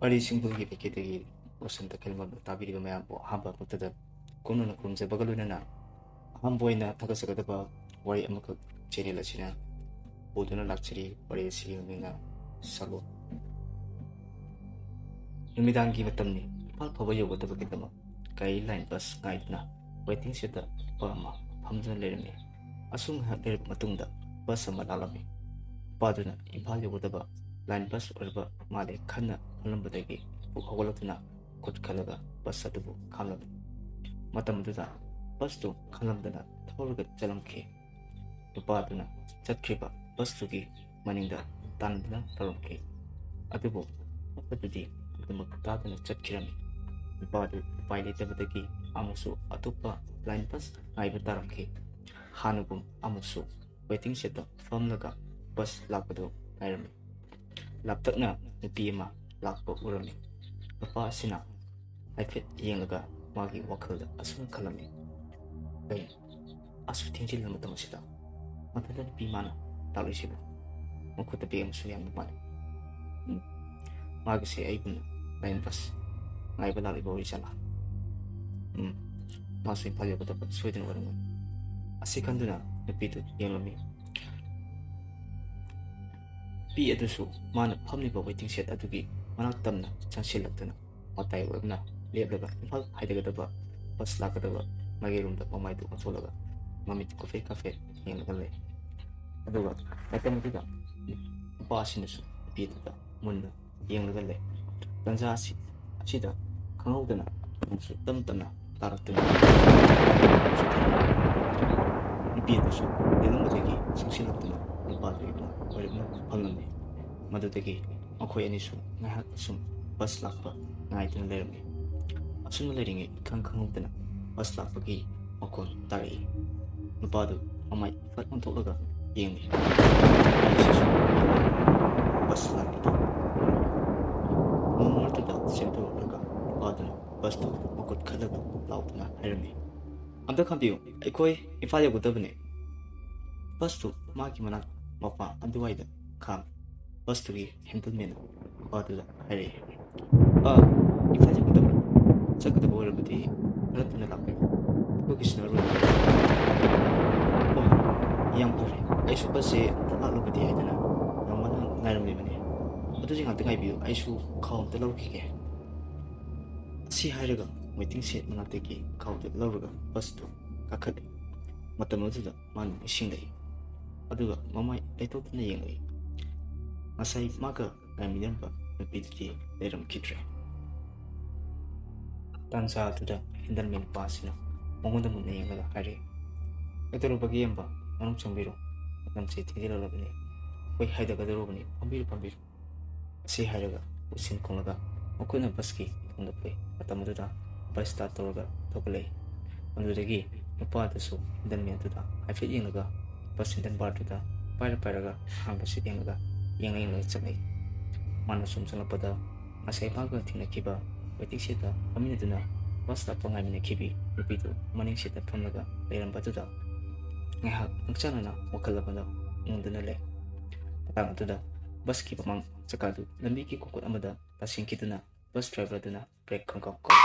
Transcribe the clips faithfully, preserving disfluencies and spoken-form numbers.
ꯋꯥꯔꯤ ꯁꯤꯡꯕꯨꯒꯤ ꯄꯦꯀꯦꯠꯇꯒꯤ ꯋꯥꯁꯟꯇ ꯈꯦꯜꯃꯜꯕꯨ ꯇꯥꯕꯤꯔꯤꯕ ꯃꯌꯥꯝꯕꯨ ꯑꯍꯥꯟꯕ ꯃꯛꯇꯗ ꯀꯨꯝꯅ ꯈꯨꯔꯨꯝꯖꯕꯒ ꯂꯣꯏꯅꯅ, ꯑꯍꯥꯟꯕ ꯑꯣꯏꯅ ꯊꯥꯒꯠꯆꯒꯗꯕ ꯋꯥꯔꯤ ꯑꯃꯈꯛ ꯆꯦꯅꯦꯜ ꯑꯁꯤꯅ ꯄꯨꯗꯨꯅ ꯂꯥꯛꯆꯔꯤ꯫ ꯋꯥꯔꯤ ꯑꯁꯤꯒꯤ ꯃꯃꯤꯡꯅ ꯁꯂꯣꯠ꯫ ꯅꯨꯃꯤꯗꯥꯡꯒꯤ ꯃꯇꯝꯅꯤ꯫ ꯏꯝꯐꯥꯜ ꯐꯥꯎꯕ ꯌꯧꯒꯗꯕꯒꯤꯗꯃꯛ ꯒꯥꯔꯤ ꯂꯥꯏꯟ ꯕꯁ ꯉꯥꯏꯗꯨꯅ ꯋꯦꯇꯤꯡ ꯁꯦꯠꯇ ꯅꯨꯄꯥ ꯑꯃ ꯐꯝꯗꯨꯅ ꯂꯩꯔꯝꯃꯤ꯫ ꯑꯁꯨꯝ ꯉꯥꯏꯍꯥꯛ ꯂꯩꯔꯕ ꯃꯇꯨꯡꯗ ꯕꯁ ꯑꯃ ꯂꯥꯛꯂꯝꯃꯤ꯫ ꯅꯨꯄꯥꯗꯨꯅ ꯏꯝꯐꯥꯜ ꯌꯧꯒꯗꯕ ꯂꯥꯏꯟ ꯕꯁ ꯑꯣꯏꯔꯕ ꯃꯥꯜꯂꯦ ꯈꯟꯅ ꯈꯜꯂꯝꯕꯗꯒꯤ ꯄꯨꯛ ꯍꯧꯒꯠꯂꯛꯇꯨꯅ ꯈꯨꯠ ꯈꯜꯂꯒ ꯕꯁ ꯑꯗꯨꯕꯨ ꯈꯥꯝꯂꯝꯃꯤ꯫ ꯃꯇꯝ ꯑꯗꯨꯗ ꯕꯁꯇꯨ ꯈꯜꯂꯝꯗꯅ ꯊꯧꯔꯒ ꯆꯠꯂꯝꯈꯤ꯫ ꯅꯨꯄꯥꯗꯨꯅ ꯆꯠꯈ꯭ꯔꯤꯕ ꯕꯁꯇꯨꯒꯤ ꯃꯅꯤꯡꯗ ꯇꯥꯟꯗꯨꯅ ꯇꯧꯔꯝꯈꯤ꯫ ꯑꯗꯨꯕꯨ ꯕꯁ ꯑꯗꯨꯗꯤ ꯑꯗꯨꯃꯛ ꯇꯥꯗꯨꯅ ꯆꯠꯈꯤꯔꯝꯃꯤ꯫ ꯅꯨꯄꯥꯗꯨ ꯎꯄꯥꯏ ꯂꯩꯇꯕꯗꯒꯤ ꯑꯃꯨꯛꯁꯨ ꯑꯇꯣꯞꯄ ꯂꯥꯏꯟ ꯕꯁ ꯉꯥꯏꯕ ꯇꯥꯔꯝꯈꯤ꯫ ꯍꯥꯟꯅꯒꯨꯝ ꯑꯃꯨꯛꯁꯨ ꯋꯦꯇꯤꯡ ꯁꯦꯠꯇ ꯐꯝꯂꯒ ꯕꯁ ꯂꯥꯛꯄꯗꯨ ꯉꯥꯏꯔꯝꯃꯤ꯫ ꯂꯥꯞꯇꯛꯅ ꯅꯨꯄꯤ ꯑꯃ ꯂꯥꯛꯄ ꯎꯔꯝꯃꯤ꯫ ꯅꯨꯄꯥ ꯑꯁꯤꯅ ꯍꯥꯏꯐꯦꯠ ꯌꯦꯡꯂꯒ ꯃꯥꯒꯤ ꯋꯥꯈꯜꯗ ꯑꯁꯨꯝ ꯈꯜꯂꯝꯃꯤ, "ꯀꯩꯅꯣ ꯑꯁꯨꯛ ꯊꯦꯡꯖꯤꯜꯂꯕ ꯃꯇꯝ ꯑꯁꯤꯗ ꯃꯊꯟꯇ ꯅꯨꯄꯤ ꯃꯥꯅ ꯂꯥꯛꯂꯤꯁꯤꯕꯨ? ꯃꯈꯨꯠꯇ ꯕꯦꯒ ꯑꯃꯁꯨ ꯌꯥꯝꯅ ꯄꯥꯏ꯫ ꯎꯝ, ꯃꯥꯒꯤꯁꯦ ꯑꯩꯒꯨꯝꯅ ꯂꯥꯏꯟ ꯕꯁ ꯉꯥꯏꯕ ꯂꯥꯛꯂꯤꯕ ꯑꯣꯏꯖꯥꯠꯂꯥ? ꯎꯝ, ꯃꯥꯁꯨ ꯏꯝꯐꯥꯜ ꯌꯧꯒꯗꯕ ꯁꯣꯏꯗꯅ ꯑꯣꯏꯔꯝꯒꯅꯤ" ꯑꯁꯤ ꯈꯟꯗꯨꯅ ꯅꯨꯄꯤꯗꯨ ꯌꯦꯡꯂꯝꯃꯤ꯫ ꯅꯨꯄꯤ ꯑꯗꯨꯁꯨ ꯃꯥꯅ ꯐꯝꯂꯤꯕ ꯋꯦꯇꯤꯡ ꯁꯦꯠ ꯑꯗꯨꯒꯤ ꯃꯅꯥꯛ ꯇꯝꯅ ꯆꯪꯁꯤꯜꯂꯛꯇꯨꯅ ꯃꯇꯥꯏ ꯑꯣꯏꯔꯞꯅ ꯂꯦꯞꯂꯒ ꯏꯝꯐꯥꯜ ꯍꯥꯏꯗꯒꯗꯕ ꯕꯁ ꯂꯥꯛꯀꯗꯕ ꯃꯥꯏꯀꯩꯔꯣꯝꯗ ꯃꯃꯥꯏꯗꯨ ꯑꯣꯟꯊꯣꯛꯂꯒ ꯃꯃꯤꯠ ꯀꯣꯐꯦ ꯀꯥꯐꯦ ꯌꯦꯡꯂꯒ ꯂꯩ꯫ ꯑꯗꯨꯒ ꯃꯇꯝ ꯑꯗꯨꯗ ꯅꯨꯄꯥ ꯑꯁꯤꯅꯁꯨ ꯅꯨꯄꯤ ꯑꯗꯨꯗ ꯃꯨꯟꯅ ꯌꯦꯡꯂꯒ ꯂꯩ꯫ ꯇꯟꯖꯥ ꯑꯁꯤ, ꯑꯁꯤꯗ ꯈꯪꯍꯧꯗꯅ ꯅꯣꯡꯁꯨ ꯇꯞ ꯇꯞꯅ ꯇꯥꯔꯛꯇꯨꯅ ꯅꯨꯄꯤ ꯑꯗꯨꯁꯨ ꯌꯦꯡꯂꯝꯕꯗꯒꯤ ꯆꯪꯁꯤꯜꯂꯛꯇꯨꯅ ꯅꯨꯄꯥꯗꯨꯒꯤ ꯑꯣꯏꯔꯞꯅ ꯐꯝꯂꯝꯃꯤ꯫ ꯃꯗꯨꯗꯒꯤ ꯃꯈꯣꯏ ꯑꯅꯤꯁꯨ ꯉꯥꯏꯍꯥꯛ ꯑꯁꯨꯝ ꯕꯁ ꯂꯥꯛꯄ ꯉꯥꯏꯗꯨꯅ ꯂꯩꯔꯝꯃꯤ꯫ ꯑꯁꯨꯝꯅ ꯂꯩꯔꯤꯉꯩ ꯏꯈꯪ ꯈꯪꯍꯧꯗꯅ ꯕꯁ ꯂꯥꯛꯄꯒꯤ ꯃꯈꯣꯟ ꯇꯥꯔꯛꯏ꯫ ꯅꯨꯄꯥꯗꯨ ꯃꯃꯥꯏ ꯐꯠ ꯑꯣꯟꯊꯣꯛꯂꯒ ꯌꯦꯡꯂꯤ꯫ ꯕꯁ ꯂꯥꯛꯄꯗꯨ ꯎꯔꯝꯃꯤ꯫ ꯅꯣꯡ ꯃꯔꯛꯇꯨꯗ ꯆꯦꯟꯊꯣꯔꯛꯂꯒ ꯅꯨꯄꯥꯗꯨꯅ ꯕꯁꯇꯨ ꯃꯈꯨꯠ ꯈꯜꯂꯒ ꯂꯥꯎꯗꯨꯅ ꯍꯥꯏꯔꯝꯃꯤ, "ꯑꯝꯇ ꯈꯥꯝꯕꯤꯌꯨ, ꯑꯩꯈꯣꯏ ꯏꯝꯐꯥꯜ ꯌꯧꯒꯗꯕꯅꯤ"꯫ ꯕꯁꯇꯨ ꯃꯥꯒꯤ ꯃꯅꯥꯛ ꯃꯄꯥ ꯑꯗꯨꯋꯥꯏꯗ ꯈꯥꯝꯃꯤ꯫ ꯕꯁꯇꯨꯒꯤ ꯍꯦꯟꯗꯜꯃꯦꯟꯅ ꯅꯨꯄꯥꯗꯨꯗ ꯍꯥꯏꯔꯛꯏ, ꯑꯥ, ꯏꯝꯐꯥꯜ ꯆꯠꯀꯗꯕ꯭ꯔꯥ? ꯆꯠꯀꯗꯕ ꯑꯣꯏꯔꯕꯗꯤ ꯈꯔ ꯊꯨꯅ ꯂꯥꯛꯄꯤꯌꯨ꯫ ꯑꯩꯈꯣꯏꯒꯤꯁꯤꯅ ꯑꯔꯣꯏꯕ꯫ ꯑꯣ, ꯌꯥꯝ ꯐꯔꯦ꯫ ꯑꯩꯁꯨ ꯕꯁꯁꯦ ꯑꯝꯇ ꯂꯥꯛꯂꯕꯗꯤ ꯍꯥꯏꯗꯅ ꯌꯥꯝ ꯋꯥꯅ ꯉꯥꯏꯔꯝꯂꯤꯕꯅꯤ꯫ ꯑꯗꯨꯗꯤ ꯉꯥꯛꯇ ꯉꯥꯏꯕꯤꯌꯨ, ꯑꯩꯁꯨ ꯈꯥꯎ ꯑꯝꯇ ꯂꯧꯔꯨꯈꯤꯒꯦ꯫ ꯑꯁꯤ ꯍꯥꯏꯔꯒ ꯋꯦꯇꯤꯡ ꯁꯦꯗ ꯃꯅꯥꯛꯇꯒꯤ ꯈꯥꯎꯗꯨ ꯂꯧꯔꯒ ꯕꯁꯇꯨ ꯀꯥꯈꯠꯂꯤ꯫ ꯃꯇꯝ ꯑꯗꯨꯗ ꯃꯥꯅ ꯅꯤꯡꯁꯤꯡꯂꯛꯏ꯫ ꯑꯗꯨꯒ ꯃꯃꯥꯏ ꯂꯩꯊꯣꯛꯇꯨꯅ ꯌꯦꯡꯂꯛꯏ꯫ ꯉꯁꯥꯏ ꯃꯥꯒ ꯉꯥꯏꯃꯤꯟꯅꯔꯝꯕ ꯅꯨꯄꯤꯗꯨꯗꯤ ꯂꯩꯔꯝꯈꯤꯗ꯭ꯔꯦ꯫ ꯇꯥꯟꯖꯥ ꯑꯗꯨꯗ ꯍꯦꯟꯗꯜꯃꯦꯟ ꯅꯨꯄꯥ ꯑꯁꯤꯅ ꯃꯉꯣꯟꯗ ꯃꯨꯟꯅ ꯌꯦꯡꯂꯒ ꯍꯥꯏꯔꯛꯏ, "ꯀꯩꯗꯧꯔꯕꯒꯦ ꯏꯌꯥꯝꯕ? ꯃꯅꯨꯡ ꯆꯪꯕꯤꯔꯣ꯫ ꯃꯇꯝꯁꯦ ꯊꯦꯡꯖꯤꯜꯂꯛꯂꯕꯅꯤ꯫ ꯑꯩꯈꯣꯏ ꯍꯥꯏꯊꯒꯗꯧꯔꯕꯅꯤ꯫ ꯐꯝꯕꯤꯔꯣ, ꯐꯝꯕꯤꯔꯣ꯫" ꯑꯁꯤ ꯍꯥꯏꯔꯒ ꯎꯆꯤꯟ ꯈꯣꯡꯂꯒ ꯃꯈꯨꯠꯅ ꯕꯁꯀꯤ ꯊꯣꯡꯗ ꯐꯨꯏ꯫ ꯃꯇꯝ ꯑꯗꯨꯗ ꯕꯁ ꯁ꯭ꯇꯥꯔꯠ ꯇꯧꯔꯒ ꯊꯧꯒꯠꯂꯛꯏ꯫ ꯑꯗꯨꯗꯒꯤ ꯅꯨꯄꯥ ꯑꯗꯨꯁꯨ ꯍꯦꯟꯗꯜꯃꯦꯟ ꯑꯗꯨꯗ ꯍꯥꯏꯐꯦꯠ ꯌꯦꯡꯂꯒ ꯕꯁ ꯍꯦꯟꯗꯜ ꯕꯥꯔꯗꯨꯗ ꯄꯥꯏꯔ ꯄꯥꯏꯔꯒ ꯑꯍꯥꯡꯕ ꯁꯤꯠ ꯌꯦꯡꯂꯒ ꯌꯦꯡꯂ ꯌꯦꯡꯂꯒ ꯆꯪꯂꯛꯏ꯫ ꯃꯥꯅ ꯁꯨꯝ ꯆꯪꯂꯛꯄꯗ ꯉꯁꯥꯏ ꯃꯥꯒ ꯊꯦꯡꯅꯈꯤꯕ ꯋꯦꯇꯤꯡ ꯁꯦꯠꯇ ꯐꯝꯃꯤꯟꯅꯗꯨꯅ ꯕꯁ ꯂꯥꯛꯄ ꯉꯥꯏꯃꯤꯟꯅꯈꯤꯕꯤ ꯅꯨꯄꯤꯗꯨ ꯃꯅꯤꯡ ꯁꯦꯠꯇ ꯐꯝꯂꯒ ꯂꯩꯔꯝꯕ ꯑꯗꯨꯗ ꯉꯥꯏꯍꯥꯛ ꯍꯛꯆꯥꯟꯅꯅ ꯋꯥꯈꯜ ꯑꯃꯗ ꯎꯪꯗꯨꯅ ꯂꯩ꯫ ꯃꯇꯥꯡ ꯑꯗꯨꯗ ꯕꯁꯀꯤ ꯃꯃꯥꯡ ꯆꯀꯥꯗꯨ ꯂꯝꯕꯤꯒꯤ ꯀꯣꯡꯀꯣꯠ ꯑꯃꯗ ꯇꯥꯁꯤꯟꯈꯤꯗꯨꯅ ꯕꯁ ꯗ꯭ꯔꯥꯏꯚꯔ ꯑꯗꯨꯅ ꯕ꯭ꯔꯦꯛ ꯈꯪꯀꯥꯎ ꯀꯥꯎ꯫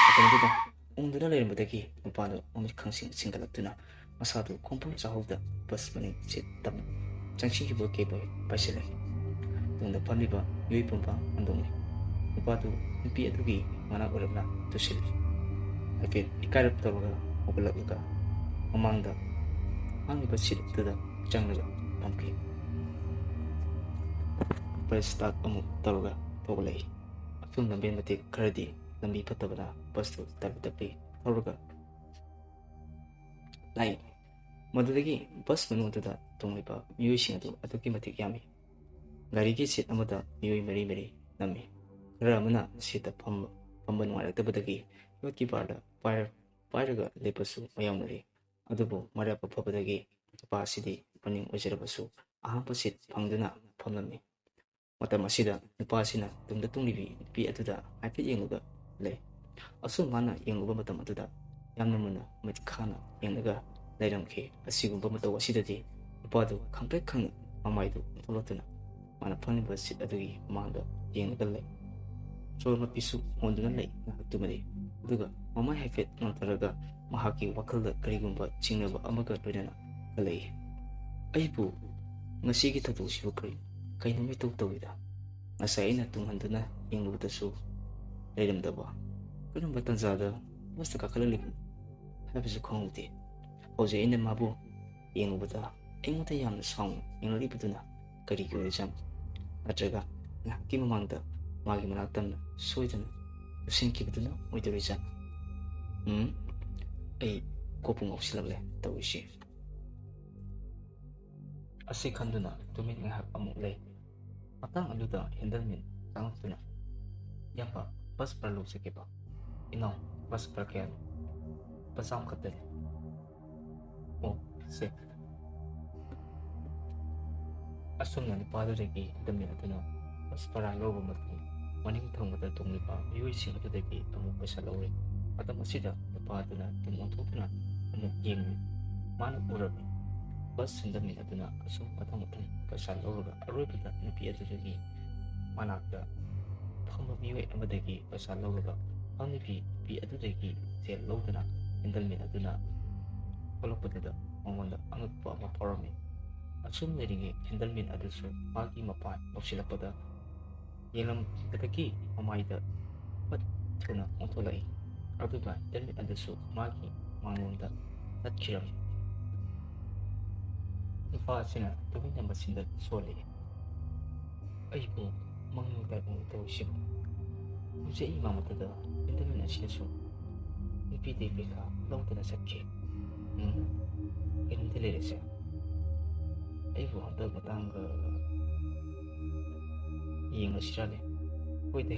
ꯃꯇꯝ ꯑꯗꯨꯗ ꯎꯪꯗꯨꯅ ꯂꯩꯔꯝꯕꯗꯒꯤ ꯅꯨꯄꯥꯗꯨ ꯃꯃꯤꯠ ꯈꯪꯁꯤꯡ ꯁꯤꯡꯒꯠꯂꯛꯇꯨꯅ ꯃꯁꯥꯗꯨ ꯈꯣꯡꯐꯝ ꯆꯥꯍꯧꯗ ꯕꯁ ꯃꯅꯤꯡ ꯁꯤꯠ ꯇꯝꯅ ꯆꯪꯁꯤꯟꯈꯤꯕ ꯀꯦꯕ ꯄꯥꯏꯁꯤꯜꯂꯦ꯫ ꯇꯨꯡꯗ ꯐꯝꯂꯤꯕ ꯃꯤꯑꯣꯏ ꯄꯨꯝꯕ ꯍꯟꯗꯣꯛꯂꯦ꯫ ꯅꯨꯄꯥꯗꯨ ꯅꯨꯄꯤ ꯑꯗꯨꯒꯤ ꯃꯅꯥꯛ ꯑꯣꯏꯔꯞꯅ ꯇꯨꯁꯤꯜꯂꯤ꯫ ꯍꯥꯏꯐꯦꯠ ꯏꯀꯥꯏꯔꯞ ꯇꯧꯔꯒ ꯍꯧꯒꯠꯂꯛꯂꯒ ꯃꯃꯥꯡꯗ ꯍꯥꯡꯂꯤꯕ ꯁꯤꯠ ꯑꯗꯨꯗ ꯆꯪꯂꯒ ꯐꯝꯈꯤ꯫ ꯕꯁ ꯁ꯭ꯇꯥꯔꯠ ꯑꯃꯨꯛ ꯇꯧꯔꯒ ꯊꯣꯛꯂꯛꯏ꯫ ꯑꯁꯨꯝ ꯂꯝꯕꯦꯟ ꯃꯇꯦꯛ ꯈꯔꯗꯤ ꯂꯝꯕꯤ ꯐꯠꯇꯕꯅ ꯕꯁꯇꯨ ꯇꯞꯂꯤ ꯇꯞꯂꯤ ꯊꯧꯔꯒ ꯂꯥꯛꯏ꯫ ꯃꯗꯨꯗꯒꯤ ꯕꯁ ꯃꯅꯨꯡ ꯑꯗꯨꯗ ꯇꯣꯡꯂꯤꯕ ꯃꯤꯑꯣꯏꯁꯤꯡ ꯑꯗꯨ ꯑꯗꯨꯛꯀꯤ ꯃꯇꯤꯛ ꯌꯥꯝꯃꯤ꯫ ꯒꯥꯔꯤꯒꯤ ꯁꯤꯠ ꯑꯃꯗ ꯃꯤꯑꯣꯏ ꯃꯔꯤ ꯃꯔꯤ ꯅꯝꯃꯤ꯫ ꯈꯔ ꯑꯃꯅ ꯁꯤꯠꯇ ꯐꯝꯕ, ꯐꯝꯕ ꯅꯨꯡꯉꯥꯏꯔꯛꯇꯕꯗꯒꯤ ꯌꯣꯠꯀꯤ ꯕꯥꯔꯗ ꯄꯥꯏꯔ-, ꯄꯥꯏꯔꯒ ꯂꯦꯞꯄꯁꯨ ꯃꯌꯥꯝꯅꯔꯤ꯫ ꯑꯗꯨꯕꯨ ꯃꯔꯥꯏꯕꯛ ꯐꯕꯗꯒꯤ ꯅꯨꯄꯥ ꯑꯁꯤꯗꯤ ꯃꯅꯤꯡ ꯑꯣꯏꯖꯔꯕꯁꯨ ꯑꯍꯥꯡꯕ ꯁꯤꯠ ꯐꯪꯗꯨꯅ ꯐꯝꯂꯝꯃꯤ꯫ ꯃꯇꯝ ꯑꯁꯤꯗ ꯅꯨꯄꯥ ꯑꯁꯤꯅ ꯇꯨꯡꯗ ꯇꯣꯡꯂꯤꯕꯤ ꯅꯨꯄꯤ ꯑꯗꯨꯗ ꯍꯥꯏꯐꯦꯠ ꯌꯦꯡꯂꯒ ꯂꯩ꯫ ꯑꯁꯨꯝ ꯃꯥꯅ ꯌꯦꯡꯂꯨꯕ ꯃꯇꯝ ꯑꯗꯨꯗ ꯌꯥꯝꯅ ꯃꯨꯟꯅ ꯃꯤꯠ ꯈꯥꯅ ꯌꯦꯡꯂꯒ ꯂꯩꯔꯝꯈꯤ꯫ ꯑꯁꯤꯒꯨꯝꯕ ꯃꯇꯧ ꯑꯁꯤꯗꯗꯤ ꯅꯨꯄꯥꯗꯨ ꯈꯪꯄ꯭ꯔꯦꯛ ꯈꯪꯅ ꯃꯃꯥꯏꯗꯨ ꯊꯣꯛꯂꯛꯇꯨꯅ ꯃꯥꯅ ꯐꯝꯂꯤꯕ ꯁꯤꯠ ꯑꯗꯨꯒꯤ ꯃꯃꯥꯡꯗ ꯌꯦꯡꯂꯒ ꯂꯩ꯫ ꯁꯣꯔ ꯃꯄꯤꯁꯨ ꯍꯣꯟꯗꯨꯅ ꯂꯩ ꯉꯥꯏꯍꯥꯛꯇꯨꯃꯗꯤ꯫ ꯑꯗꯨꯒ ꯃꯃꯥꯏ ꯍꯥꯏꯐꯦꯠ ꯉꯥꯡꯊꯔꯒ ꯃꯍꯥꯛꯀꯤ ꯋꯥꯈꯜꯗ ꯀꯔꯤꯒꯨꯝꯕ ꯆꯤꯡꯅꯕ ꯑꯃꯒ ꯂꯣꯏꯅꯅ ꯈꯜꯂꯛꯏ꯫ "ꯑꯩꯕꯨ ꯉꯁꯤꯒꯤ ꯊꯧꯗꯣꯛꯁꯤꯕꯨ ꯀꯔꯤ, ꯀꯩꯅꯣꯝ ꯏꯇꯧ ꯇꯧꯏꯗ꯫ ꯉꯁꯥꯏ ꯑꯩꯅ ꯇꯨꯡꯍꯟꯗꯨꯅ ꯌꯦꯡꯂꯨꯕꯗꯁꯨ ꯂꯩꯔꯝꯗꯕ꯫ ꯀꯔꯝꯕ ꯇꯥꯟꯖꯥꯗ ꯕꯁꯇ ꯀꯥꯈꯠꯂꯛꯂꯤꯕꯅꯣ ꯍꯥꯏꯕꯁꯨ ꯈꯪꯍꯧꯗꯦ꯫ ꯍꯧꯖꯤꯛ ꯑꯩꯅ ꯃꯥꯕꯨ ꯌꯦꯡꯂꯨꯕꯗ ꯑꯩꯉꯣꯟꯗ ꯌꯥꯝꯅ ꯁꯥꯎꯅ ꯌꯦꯡꯂꯛꯂꯤꯕꯗꯨꯅ ꯀꯔꯤꯒꯤ ꯑꯣꯏꯔꯤꯖꯥꯠꯅꯣ? ꯅꯠꯇ꯭ꯔꯒ ꯉꯥꯏꯍꯥꯛꯀꯤ ꯃꯃꯥꯡꯗ ꯃꯥꯒꯤ ꯃꯅꯥꯛꯇ ꯁꯣꯏꯗꯅ ꯂꯨꯞꯁꯤꯟꯈꯤꯕꯗꯨꯅ ꯑꯣꯏꯗꯣꯔꯤꯖꯥꯠꯅꯣ? ꯎꯝ, ꯑꯩ ꯀꯣꯛꯄꯨ ꯉꯥꯎꯁꯤꯜꯂꯛꯂꯦ ꯇꯧꯔꯤꯁꯤ"꯫ ꯑꯁꯤ ꯈꯟꯗꯨꯅ ꯇꯨꯃꯤꯟ ꯉꯥꯏꯍꯥꯛ ꯑꯃꯨꯛ ꯂꯩ꯫ ꯃꯇꯥꯡ ꯑꯗꯨꯗ ꯍꯦꯟꯗꯜꯃꯦꯟ ꯆꯪꯂꯛꯇꯨꯅ, "ꯏꯌꯥꯝꯕ, ꯕꯁ ꯐꯔꯥ ꯂꯧꯖꯒꯦꯕ?" "ꯏꯅꯥꯎ, ꯕꯁ ꯐꯔꯥ ꯀꯌꯥꯅꯣ?" "ꯂꯨꯄꯥ ꯆꯥꯝꯃ ꯈꯛꯇꯅꯤ"꯫ "ꯑꯣ, ꯁꯦ"꯫ ꯑꯁꯨꯝꯅ ꯅꯨꯄꯥꯗꯨꯗꯒꯤ ꯍꯦꯟꯗꯜꯃꯦꯟ ꯑꯗꯨꯅ ꯕꯁ ꯐꯔꯥ ꯂꯧꯔꯕ ꯃꯇꯨꯡ, ꯃꯅꯤꯡ ꯊꯪꯕꯗ ꯇꯣꯡꯂꯤꯕ ꯃꯤꯑꯣꯏꯁꯤꯡ ꯑꯗꯨꯗꯒꯤ ꯑꯃꯨꯛ ꯄꯩꯁꯥ ꯂꯧꯔꯦ꯫ ꯃꯇꯝ ꯑꯁꯤꯗ ꯅꯨꯄꯥ ꯑꯗꯨꯅ ꯇꯨꯡ ꯑꯣꯟꯊꯣꯛꯇꯨꯅ ꯑꯃꯨꯛ ꯌꯦꯡꯂꯨꯏ꯫ ꯃꯥꯅ ꯎꯔꯝꯃꯤ꯫ ꯕꯁ ꯍꯦꯟꯗꯜꯃꯦꯟ ꯑꯗꯨꯅ ꯑꯁꯨꯝ ꯃꯊꯪ ꯃꯊꯪ ꯄꯩꯁꯥ ꯂꯧꯔꯒ ꯑꯔꯣꯏꯕꯗ ꯅꯨꯄꯤ ꯑꯗꯨꯗꯒꯤ ꯃꯅꯥꯛꯇ ꯐꯝꯕ ꯃꯤꯑꯣꯏ ꯑꯃꯗꯒꯤ ꯄꯩꯁꯥ ꯂꯧꯔꯒ ꯐꯝꯂꯤꯕꯤ ꯅꯨꯄꯤ ꯑꯗꯨꯗꯒꯤ ꯁꯦꯜ ꯂꯧꯗꯨꯅ ꯍꯦꯟꯗꯜꯃꯦꯟ ꯑꯗꯨꯅ ꯊꯣꯛꯂꯛꯄꯗꯨꯗ ꯃꯉꯣꯟꯗ ꯑꯉꯛꯄ ꯑꯃ ꯐꯥꯎꯔꯝꯃꯤ꯫ ꯑꯁꯨꯝ ꯂꯩꯔꯤꯉꯩ ꯍꯦꯟꯗꯜꯃꯦꯟ ꯑꯗꯨꯁꯨ ꯃꯥꯒꯤ ꯃꯄꯥꯟ ꯌꯧꯁꯤꯜꯂꯛꯄꯗ ꯌꯦꯡꯂꯝꯕꯗꯒꯤ ꯃꯃꯥꯏꯗ ꯐꯠ ꯊꯨꯅ ꯑꯣꯟꯊꯣꯛꯂꯛꯏ꯫ ꯑꯗꯨꯒ ꯍꯦꯟꯗꯜꯃꯦꯟ ꯑꯗꯨꯁꯨ ꯃꯥꯒꯤ ꯃꯥꯡꯂꯣꯝꯗ ꯆꯠꯈꯤꯔꯝꯃꯤ꯫ ꯅꯨꯄꯥ ꯑꯁꯤꯅ ꯇꯨꯃꯤꯟꯅ ꯃꯆꯤꯟꯗ ꯁꯣꯜꯂꯤ꯫ "ꯑꯩꯕꯨ ꯃꯪ ꯇꯥꯏꯕꯪ ꯇꯧꯔꯤꯁꯤꯕꯨ? ꯍꯧꯖꯤꯛ ꯑꯩ ꯃꯥꯡꯂꯛꯄꯗ ꯍꯦꯟꯗꯜꯃꯦꯟ ꯑꯁꯤꯅꯁꯨ ꯅꯨꯄꯤꯗꯒꯤ ꯄꯩꯁꯥ ꯂꯧꯗꯅ ꯆꯠꯈꯤ꯫ ꯎꯝ, ꯀꯩꯅꯣꯝꯗꯤ ꯂꯩꯔꯦꯁꯦ꯫ ꯑꯩꯕꯨ ꯍꯟꯗꯛ ꯃꯇꯥꯡꯒ ꯌꯦꯡꯉꯁꯤꯔꯅꯦ? ꯍꯣꯏꯗꯦ,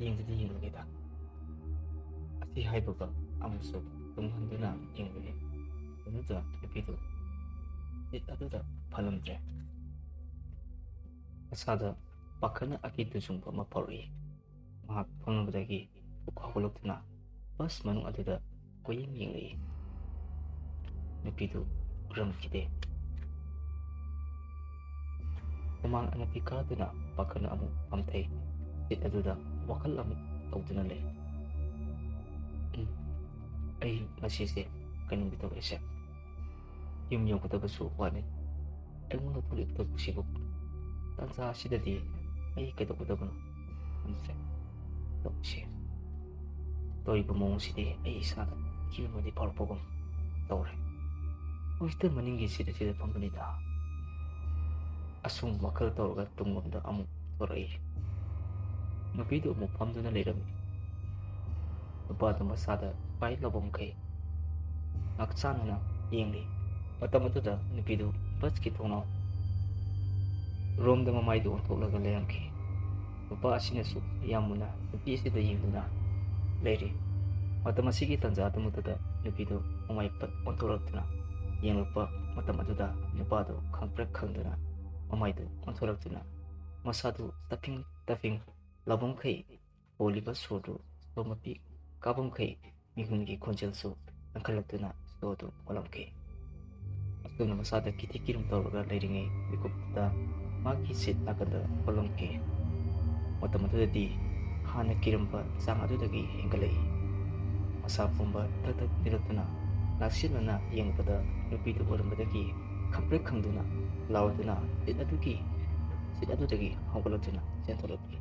ꯌꯦꯡꯗꯗꯤ ꯌꯦꯡꯉꯒꯦꯗ"꯫ ꯑꯁꯤ ꯍꯥꯏꯕꯒ ꯑꯃꯨꯛꯁꯨ ꯇꯨꯡꯍꯟꯗꯨꯅ ꯌꯦꯡꯂꯨꯏ꯫ ꯑꯗꯨꯗ ꯅꯨꯄꯤꯗꯨ ꯁꯤꯠ ꯑꯗꯨꯗ ꯐꯝꯂꯝꯗ꯭ꯔꯦ꯫ ꯃꯁꯥꯗ ꯄꯥꯈꯠꯅ ꯑꯀꯤꯕ ꯆꯨꯡꯕ ꯑꯃ ꯐꯥꯎꯔꯛꯏ꯫ ꯃꯍꯥꯛ ꯐꯝꯂꯝꯕꯗꯒꯤ ꯐꯨꯛ ꯍꯧꯒꯠꯂꯛꯇꯨꯅ ꯕꯁ ꯃꯅꯨꯡ ꯑꯗꯨꯗ ꯀꯣꯏꯌꯦꯡ ꯌꯦꯡꯂꯛꯏ꯫ ꯅꯨꯄꯤꯗꯨ ꯎꯔꯝꯈꯤꯗꯦ꯫ ꯍꯨꯃꯥꯡ ꯑꯅꯞꯄꯤ ꯀꯥꯗꯨꯅ ꯄꯥꯈꯠꯅ ꯑꯃꯨꯛ ꯐꯝꯊꯩ꯫ ꯁꯤꯠ ꯑꯗꯨꯗ ꯋꯥꯈꯜ ꯑꯃ ꯇꯧꯗꯨꯅ ꯂꯩ꯫ "ꯎꯝ, ꯑꯩ ꯉꯁꯤꯁꯦ ꯀꯩꯅꯣꯒꯤ ꯇꯧꯔꯛꯏꯁꯦ, ꯌꯨꯝ ꯌꯧꯒꯗꯕꯁꯨ ꯋꯥꯠꯂꯤ꯫ ꯑꯩꯉꯣꯟꯗ ꯊꯣꯛꯂꯤꯕ ꯊꯧꯗꯣꯛꯁꯤꯕꯨ ꯇꯥꯟꯖꯥ ꯑꯁꯤꯗꯗꯤ ꯑꯩ ꯀꯩꯗꯧꯒꯗꯕꯅꯣ ꯈꯪꯗ꯭ꯔꯦ꯫ ꯇꯧꯔꯤꯁꯦ, ꯇꯧꯔꯤꯕ ꯃꯑꯣꯡꯁꯤꯗꯤ ꯑꯩ ꯏꯁꯥꯗ ꯀꯤꯕ ꯑꯃꯗꯤ ꯐꯥꯎꯔꯛꯄꯒꯨꯝ ꯇꯧꯔꯦ꯫ ꯍꯧꯖꯤꯛꯇ ꯃꯅꯤꯡꯒꯤ ꯁꯤꯠ ꯑꯁꯤꯗ ꯐꯝꯕꯅꯤꯗ꯫" ꯑꯁꯨꯝ ꯋꯥꯈꯜ ꯇꯧꯔꯒ ꯇꯨꯡꯂꯣꯝꯗ ꯑꯃꯨꯛ ꯊꯣꯔꯛꯏ꯫ ꯅꯨꯄꯤꯗꯨ ꯑꯃꯨꯛ ꯐꯝꯗꯨꯅ ꯂꯩꯔꯝꯃꯤ꯫ ꯅꯨꯄꯥꯗꯨ ꯃꯁꯥꯗ ꯁꯤꯐꯥꯏ ꯂꯧꯕ ꯃꯈꯩ ꯉꯥꯛꯆꯥꯟꯅꯅ ꯌꯦꯡꯂꯤ꯫ ꯃꯇꯝ ꯑꯗꯨꯗ ꯅꯨꯄꯤꯗꯨ ꯕꯁꯀꯤ ꯊꯣꯡꯅꯥꯎ ꯔꯣꯝꯗ ꯃꯃꯥꯏꯗꯨ ꯑꯣꯟꯊꯣꯛꯂꯒ ꯂꯩꯔꯝꯈꯤ꯫ ꯅꯨꯄꯥ ꯑꯁꯤꯅꯁꯨ ꯌꯥꯝ ꯃꯨꯟꯅ ꯅꯨꯄꯤ ꯑꯁꯤꯗ ꯌꯦꯡꯗꯨꯅ ꯂꯩꯔꯤ꯫ ꯃꯇꯝ ꯑꯁꯤꯒꯤ ꯇꯥꯟꯖꯥ ꯑꯗꯨꯃꯛꯇꯗ ꯅꯨꯄꯤꯗꯨ ꯃꯃꯥꯏ ꯄꯠ ꯑꯣꯟꯊꯣꯔꯛꯇꯨꯅ ꯌꯦꯡꯂꯛꯄ ꯃꯇꯝ ꯑꯗꯨꯗ ꯅꯨꯄꯥꯗꯨ ꯈꯪꯄ꯭ꯔꯦꯛ ꯈꯪꯗꯨꯅ ꯃꯃꯥꯏꯗꯨ ꯑꯣꯟꯊꯣꯔꯛꯇꯨꯅ ꯃꯁꯥꯗꯨ ꯇꯞꯐꯤꯡ ꯇꯞꯐꯤꯡ ꯂꯥꯎꯕ ꯃꯈꯩ ꯍꯣꯜꯂꯤꯕ ꯁꯣꯔꯗꯨ ꯁꯣꯔ ꯃꯄꯤ ꯀꯥꯕ ꯃꯈꯩ ꯃꯤꯍꯨꯟꯒꯤ ꯈꯣꯟꯖꯦꯜꯁꯨ ꯀꯟꯈꯠꯂꯛꯇꯨꯅ ꯁꯣꯔꯗꯨ ꯍꯣꯜꯂꯝꯈꯤ꯫ ꯑꯁꯨꯝꯅ ꯃꯁꯥꯗ ꯀꯤꯊꯤ ꯀꯤꯔꯨꯝ ꯇꯧꯔꯒ ꯂꯩꯔꯤꯉꯩ ꯃꯤꯀꯨꯞꯇ ꯃꯥꯒꯤ ꯁꯤꯠ ꯅꯥꯀꯟꯗ ꯍꯣꯜꯂꯝꯈꯤ꯫ ꯃꯇꯝ ꯑꯗꯨꯗꯗꯤ ꯍꯥꯟꯅ ꯀꯤꯔꯝꯕ ꯆꯥꯡ ꯑꯗꯨꯗꯒꯤ ꯍꯦꯟꯒꯠꯂꯛꯏ꯫ ꯃꯁꯥ ꯄꯨꯝꯕ ꯊꯛ ꯊꯛ ꯅꯤꯛꯂꯛꯇꯨꯅ ꯂꯥꯛꯁꯤꯟꯅꯅ ꯌꯦꯡꯕꯗ ꯅꯨꯄꯤꯗꯨ ꯑꯣꯏꯔꯝꯕꯗꯒꯤ ꯈꯪꯄ꯭ꯔꯦꯛ ꯈꯪꯗꯨꯅ ꯂꯥꯎꯗꯨꯅ ꯁꯤꯠ ꯑꯗꯨꯒꯤ ꯁꯤꯠ ꯑꯗꯨꯗꯒꯤ ꯍꯧꯒꯠꯂꯛꯇꯨꯅ ꯆꯦꯟꯊꯣꯛꯂꯛꯂꯤ꯫